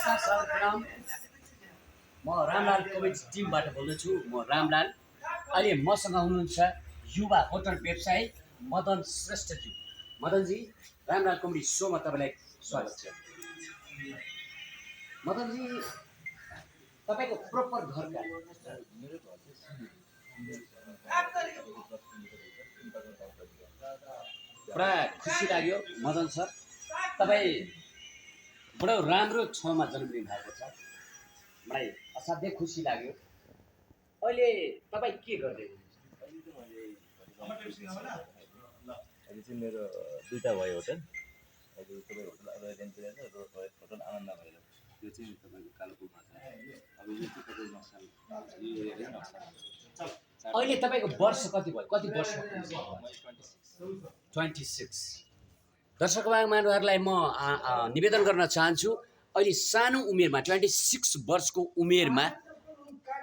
नमस्कार सर्वप्रथम म रामलाल कमेडी टिमबाट बोल्दैछु। म रामलाल। अहिले मसँग हुनुहुन्छ युवा होटल व्यवसायी मदन श्रेष्ठजी। मदनजी, रामलाल कमेडी सोमा तपाईँलाई स्वागत छ। मदनजी, तपाईँको प्रपर घर कहाँ? पुरा खुसी लाग्यो मदन सर, तपाईँ बडो राम्रो ठाउँमा जन्मिनु भएको छ। मलाई असाध्यै खुसी लाग्यो। अहिले तपाईँ के गर्दै अहिले चाहिँ मेरो दुईवटा भयो होटल। अहिले तपाईँ होटल अब रेन्ट होटल आनन्द भएर त्यो चाहिँ तपाईँको कालोपुरमा छ। अब यो चाहिँ तपाईँको नक्सा यो एरिया नक्सा। अहिले तपाईँको वर्ष कति भयो? कति वर्ष? 26। दर्शक महानुभावहरूलाई म निवेदन गर्न चाहन्छु, अहिले सानो उमेरमा 26 वर्षको उमेरमा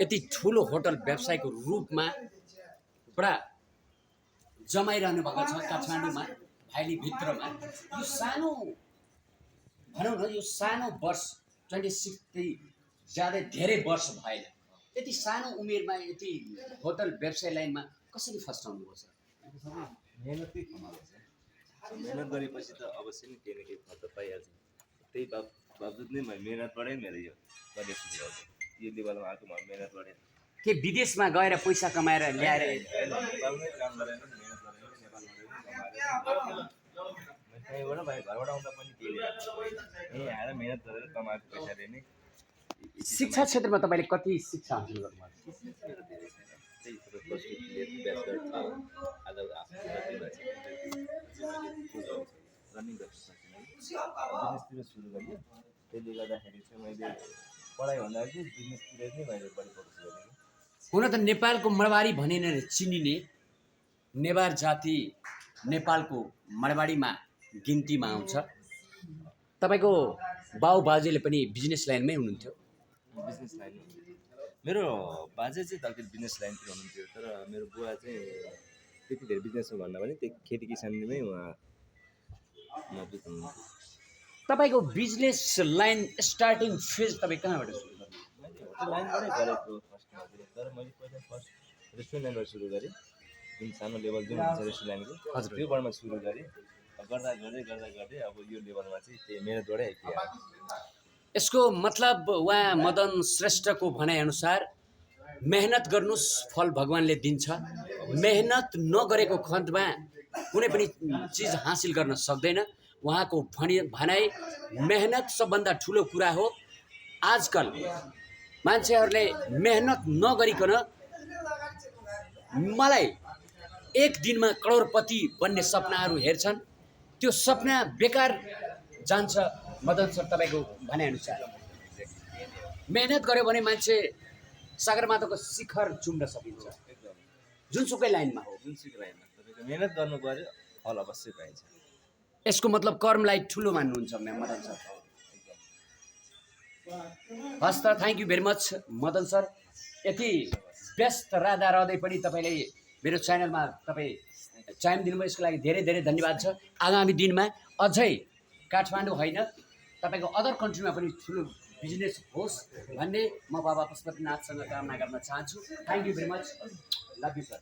यति ठुलो होटल व्यवसायको रूपमा पुरा जमाइरहनु भएको छ काठमाडौँमा, भाइली भित्रमा। यो सानो भनौँ न, यो सानो वर्ष 26 चाहिँ ज्यादै धेरै वर्ष भएन। यति सानो उमेरमा यति होटल व्यवसाय लाइनमा कसरी फस्टाउनु पर्छ? मेहनतै कमाल छ। मेहनत गरेपछि त अवश्य नै केही न केही फल त पाइहाल्छ। त्यही बावजुद नै मेहनतबाटै मेरो यो करियर सुरु गर्छ। यो लेभलमा आएको म मेहनतबाटै। के विदेशमा गएर पैसा कमाएर ल्याएर? नेपालमै काम गरेर मेहनत गरेर नेपालबाट कहीँबाट बाहिर घरबाट आउँदा पनि केही यहीँ आएर मेहनत गरेर कमाएको पैसाले नै। शिक्षा क्षेत्रमा तपाईँले कति शिक्षा हासिल गर्नुभएको? त्यही प्लस टू क्लियर ब्याचलर थियो। आज रनिङ गर्न सकिनँ, बिजनेसतिर सुरु गरेँ। त्यसले गर्दाखेरि चाहिँ मैले पढाइभन्दा चाहिँ बिजनेसतिर नै मैले बढी फोकस गरेँ। हुन त नेपालको मरवाडी भनिने चिनिने नेवार जाति नेपालको मरवाडीमा गिन्तीमा आउँछ। तपाईँको बाउबाजेले पनि बिजनेस लाइनमै हुनुहुन्थ्यो? बिजनेस लाइन मेरो बाजे चाहिँ अलिकति बिजनेस लाइनतिर हुनुहुन्थ्यो, तर मेरो बुवा चाहिँ त्यति धेरै बिजनेसमा भन्दा पनि त्यो खेती किसानमै उहाँ मजबुत हुनुहुन्थ्यो। तपाईँको बिजनेस लाइन स्टार्टिङ फेज तपाईँ कहाँबाट सुरु गर्नु? मैले होटल लाइनबाटै गरेको फर्स्टमा चाहिँ, तर मैले पहिला फर्स्ट रेस्टुरेन्ट लाइनबाट सुरु गरेँ। जुन सानो लेभल जुन हुन्छ रेस्टुरेन्ट लाइनको, हजुर त्योबाटमा सुरु गरेँ। गर्दा गर्दै अब यो लेभलमा चाहिँ त्यही मेहनतबाटै आइपुग्यो। यसको मतलब उहाँ मदन श्रेष्ठको भनाइअनुसार मेहनत गर्नुस् फल भगवान्ले दिन्छ। मेहनत नगरेको खण्डमा कुनै पनि चिज हासिल गर्न सक्दैन। उहाँको भनाइ मेहनत सबभन्दा ठुलो कुरा हो। आजकल मान्छेहरूले मेहनत नगरिकन मलाई एक दिनमा करोडपति बन्ने सपनाहरू हेर्छन्, त्यो सपना बेकार जान्छ। मदन सर, तपाईँको भनाइअनुसार मेहनत गर्यो भने मान्छे सगरमाथाको शिखर चुम्न सकिन्छ, जुनसुकै लाइनमा हो। जुनसुकै लाइनमा तपाईँको मेहनत गर्नु पर्यो, फल अवश्य पाइन्छ। यसको मतलब कर्मलाई ठुलो मान्नुहुन्छ मदन सर? हस् त, thank you very much Madan sir. यति व्यस्त रहँदै पनि तपाईँले मेरो च्यानलमा तपाईँ टाइम दिनुभयो, यसको लागि धेरै धेरै धन्यवाद छ। आगामी दिनमा अझै काठमाडौँ होइन, तपाईँको अदर कन्ट्रीमा पनि ठुलो बिजनेस होस् भन्ने म बाबा पशुपतिनाथसँग कामना गर्न चाहन्छु। Thank you very much, love you sir.